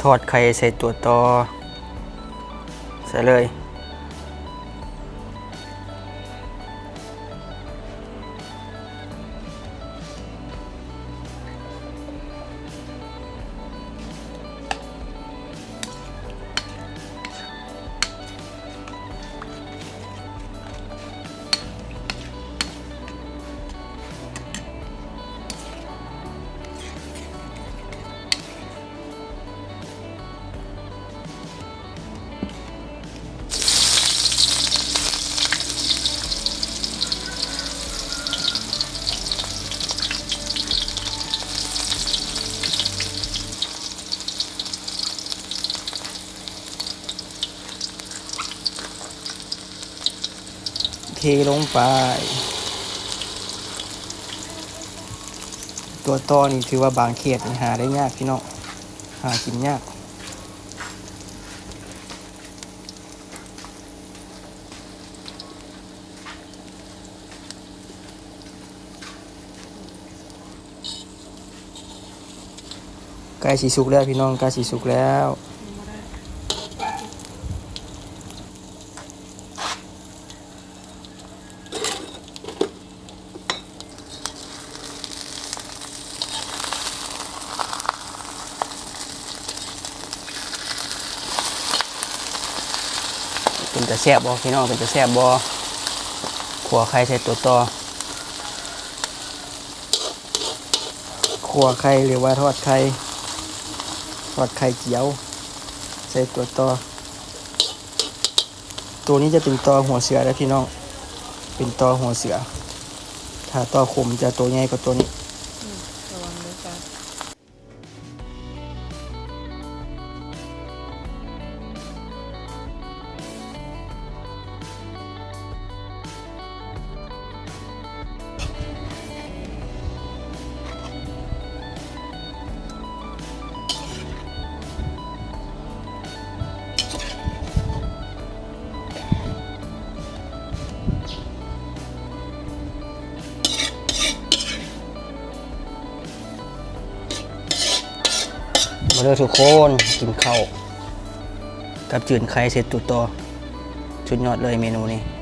ທອດໄຂ່ໃສ່ຕົວຕໍ່ ໃສ່ເລີຍ. ເທລົງໄປ. ຕົວຕໍ່ນີ້ຖືວ່າບາງເຂດນີ້ຫາໄດ້ຍາກພີ່ນ້ອງ ຫາກິນຍາກ. ໃກ້ຊິສຸກແລ້ວພີ່ນ້ອງ ໃກ້ຊິສຸກແລ້ວ. ເປັນຕາແຊບບໍ່ພີ່ນ້ອງ ເປັນຕາແຊບບໍ່? ຂົ້ວໄຂ່ໃສ່ຕົວຕໍ່ ຂົ້ວໄຂ່ ຫຼືວ່າທອດໄຂ່ ທອດໄຂ່ຈຽວ ໃສ່ຕົວຕໍ່. ຕົວນີ້ຈະເປັນຕໍ່ຫົວເສືອເດີພີ່ນ້ອງ ເປັນຕໍ່ຫົວເສືອ ຖ້າຕໍ່ຂົມຈະຕົວໃຫຍ່ກວ່າຕົວນີ້. ອືມ ລະວັງເດີຈ້າ. ມາເດີທຸກຄົນ ກິນເຂົ້າກັບຈືນໄຂ່ເສັດຕູ່ຕໍ່ ສຸດຍອດເລີຍເມນູນີ້.